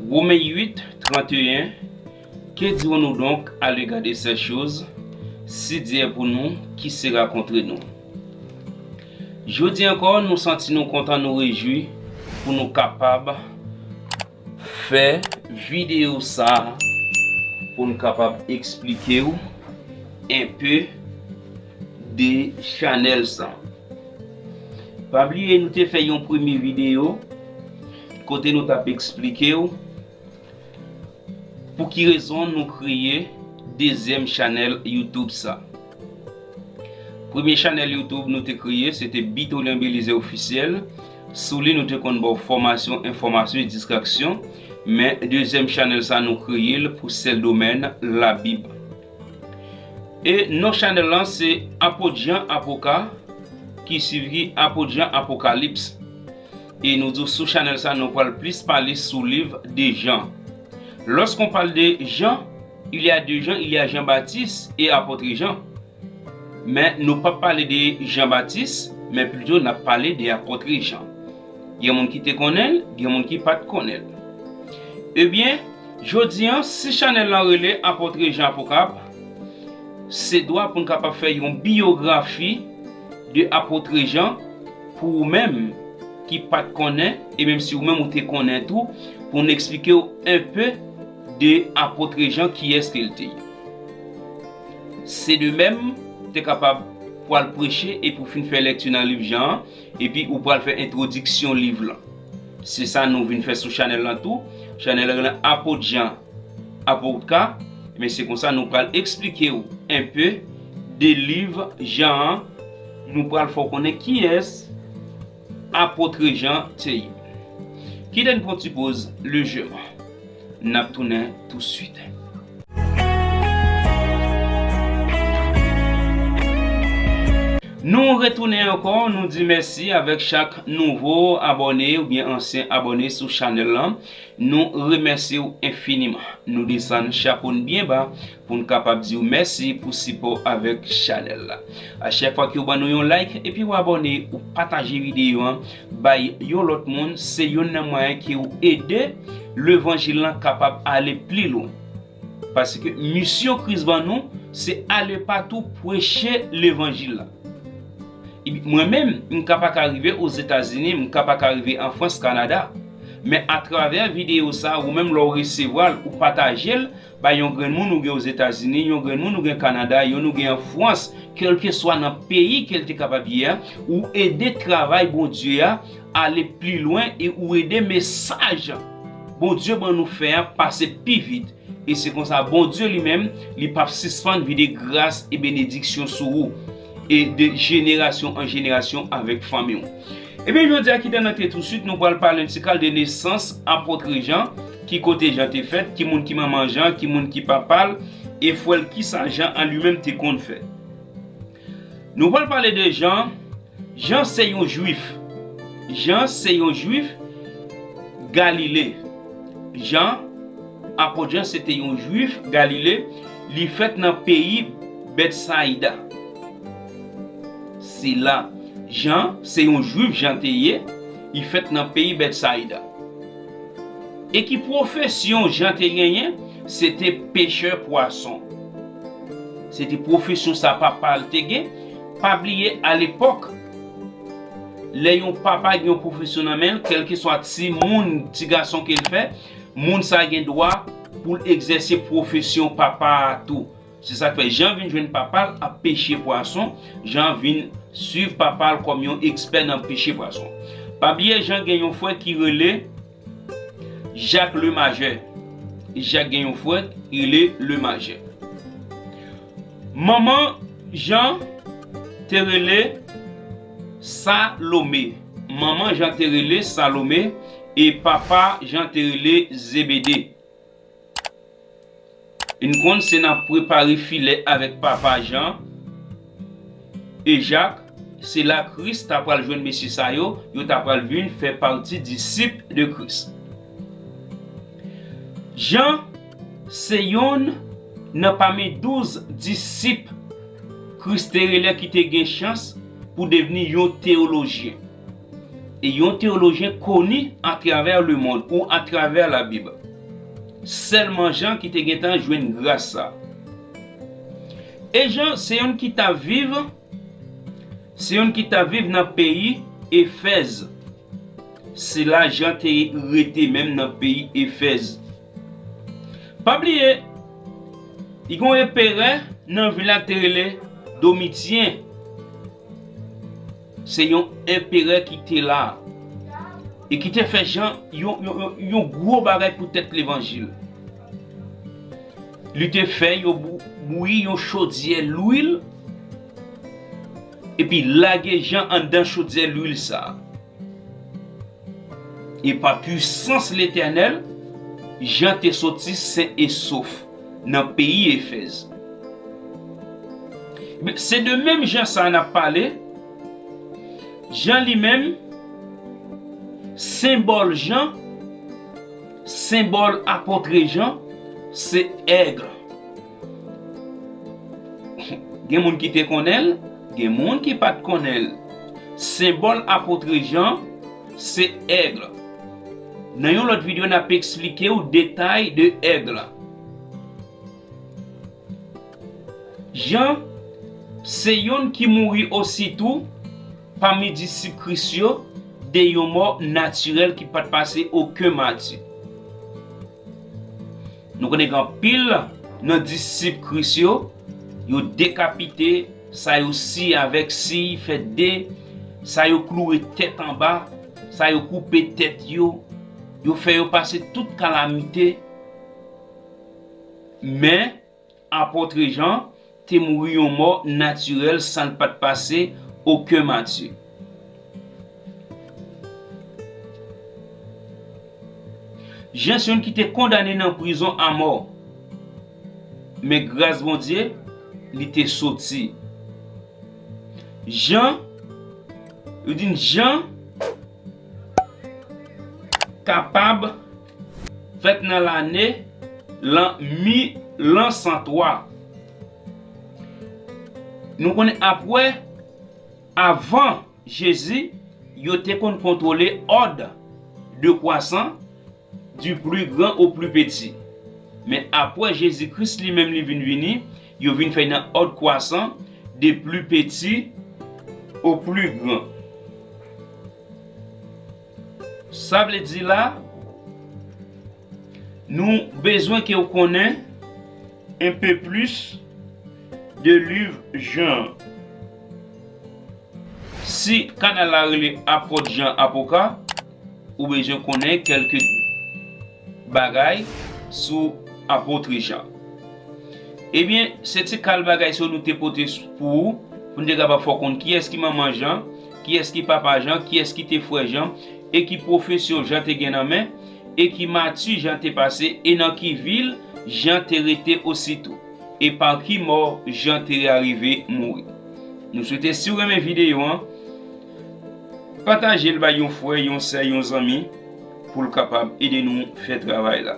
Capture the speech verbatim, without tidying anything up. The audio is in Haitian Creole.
Romains huit, trente et un. Que dirons-nous donc à l'égard de ces choses? Si Dieu est pour nous, qui sera contre nous? Jodi ankò, nou santi nou kontan, nou rejwi pou nou kapab fè videyo sa a, pou nou kapab eksplike w enpe de chanèl sa. Pa bliye, nou te fè yon premye videyo kote nou t ap eksplike w pou ki rezon nou kreye dezyèm chanèl YouTube sa. Premye chanèl YouTube nou te kreye, se te Bitolin Belizaire Officiel. Sou li, nou te konn ba w fòmasyon, enfòmasyon e distraksyon. Men, dezyèm chanèl sa, nou kreye l pou sèl domèn Labib. E non chanèl lan, se Apot Jan Apoka, ki siyifi Apot Jan Apokalips. E nou di w sou chanèl sa, nou pral plis pale sou liv de Jan. Lorsqu'on parle de Jean, il y a deux Jean, il y a Jean-Baptiste et apôtre Jean. Men nou p ap pale de Jan Batis, men plito n ap pale de apòt Jan. Gen moun ki te konnen l, gen moun ki pa t konnen l. Ebyen, jodi a, si chanèl lan rele Apòt Jan Apokap, se dwa pou n kapab fè yon biyografi de apòt Jan pou ou menm ki pa t konnen, e menm si ou menm ou te konnen tou, pou n eksplike w enpe de apòt Jan, kiyès ke l te ye. Se de menm, te kapab pral preche epi w fin fè lèkti nan liv Jan an, epi ou pral fè entwodiksyon liv lan. Se sa nou vin fè sou chanèl lan tou. Chanèl lan rele Apot Jan Apokap, men se konsa nou pral eksplike w enpe de liv Jan an, nou pral fè w konnen kiyès apòt Jan te ye. Kite n pran ti poz lejèman. N ap tounen touswit. Nou retounen ankò, nou di mèsi avèk chak nouvo abòne oubyen ansyen abòne sou chanèl lan. Nou remèsye w enfiniman. Nou desann chapo n byen ba pou n kapab di w mèsi pou sipò avèk chanèl la. A chak fwa ke w ban nou yon like epi w abòne, ou pataje videyo an, bay yon lòt moun, se youn nan mwayen ke w ede levanjil lan kapab ale pli lwen. Paske misyon Kris ban nou, se ale patou preche levanjil la. Epi mwen menm, m ka pa ka rive Ozetazini, m ka pa ka rive an Frans, Kanada. Men atravè videyo sa, ou menm lè w resevwa l, ou pataje l, bay yon grenn moun ou gen Ozetazini, yon grenn moun ou gen Kanada, youn ou gen an Frans, kèlkeswa nan peyi ke l te kapab ye a, ou ede travay Bondye a ale pli lwen e ou ede mesaj Bondye ban nou fè a pase pi vit. E se konsa Bondye li menm, li p ap sispann vide gras e benediksyon sou ou, e de jenerasyon an jenerasyon avèk fanmi w. Ebyen, jodi a, kite n antre touswit, nou pral pale yon ti kal de nesans apòt Jan, ki kote Jan te fèt, ki moun ki manman Jan, ki moun ki papa l, e frè l, kisa Jan an li menm te konn fè. Nou pral pale de Jan. Jan se yon Jwif. Jan se yon Jwif Galile. Jan, apòt Jan se te yon Jwif Galile, li fèt nan peyi Bètsayida. Se la, Jan, se yon Jwif Jan te ye, li fèt nan peyi Bètsayida. E ki pwofesyon Jan te genyen? Se te pechè pwason. Se te pwofesyon sa papa l te gen. Pa bliye, alepòk, lè yon papa gen yon pwofesyon nan men l, kèlkeswa timoun, ti gason ke l fè, moun sa gen dwa pou l egzèse pwofesyon papa a tou. Se sa k fè Jan vin jwenn papa l ap peche pwason, Jan vin swiv papa l kòm yon ekspè nan peche pwason. Pa bliye, Jan gen yon frè ki rele Jak Lemajè. Jak gen yon frè ki rele Lemajè. Manman Jan te rele Salome. Manman Jan te rele Salome e papa Jan te rele Zebede. N konn se nan prepare filè avèk papa Jan e Jak, se la Kris ta pral jwenn mesye sa yo, yo ta pral vin fè pati disip de Kris. Jan se yonn nan pami douz disip Kris te rele ki te gen chans pou devni yon teyolojyen. yon teyolojyen koni atravè lemonn ou atravè Labib. Sèlman Jan ki te gentan jwenn gras sa. E Jan se youn ki t ap viv, se youn ki t ap viv nan peyi Efèz. Se la Jan te rete menm nan peyi Efèz. Pa bliye, li gen yon enperè nan vil la te rele Domityen. Se yon enperè ki te la e ki te fè Jan yon, yon, yon, yon gwo bagay poutèt levanjil. Li te fè yo bou-, bouyi yon chodyè lwil epi lage Jan anndan chodyè lwil sa a. E pa pisans Letènèl, Jan te soti sen e sof nan peyi Efèz. Ebyen, se de menm Jan sa a n ap pale. Jan li menm, senbòl Jan, senbòl apot Jan, se èg. Gen moun ki te konnen l, gen moun ki pa t konnen l. Senbòl apot Jan, se èg. Nan yon lòt videyo, n ap eksplike w detay de èg la. Jan, se youn ki mouri ositou pami disip Kris yo de yon mò natirèl ki pa t pase okenn mati. Nou konnen gen anpil nan disip Kris yo, yo dekapite, sa yo siy avèk siy fè de, sa yo kloure tèt anba, sa yo koupe tèt yo, yo fè yo pase tout kalamite. Men, apot Jan te mouri yon mò natirèl san l pa t pase okenn mati. Jan se youn ki te kondane nan prizon amò. Men gras Bondye, li te soti. Jan, yo di n Jan kapab fèt nan lane lan mil san twa. Nou konnen apre, avan Jezi, yo te konn kontwole òd dekwasan, du plus grand au plus petit. Men apre Jezi Kris li menm li vin vini, yo vin fè nan òd kwasan, de plus petit au plus grand. Sa vle di la, nou bezwen ke w konnen un peu plus de liv Jan. Si kanal la rele Apot Jan Apoka, ou bezwen konnen kèlke bagay sou Apot Jan. Ebyen, se ti kal bagay sa yo nou te pote pou ou, pou n te kapab fè w konn kiyès ki manman Jan, kiyès ki papa Jan, kiyès ki te frè Jan, e ki pwofesyon Jan te gen nan men, e ki mati Jan te pase, e nan ki vil Jan te rete ositou, e pa ki mò Jan te arive mouri. Nou swete si w renmen videyo an, pataje l bay yon frè, yon sè, yon zanmi, pou l kapab ede nou fè travay la.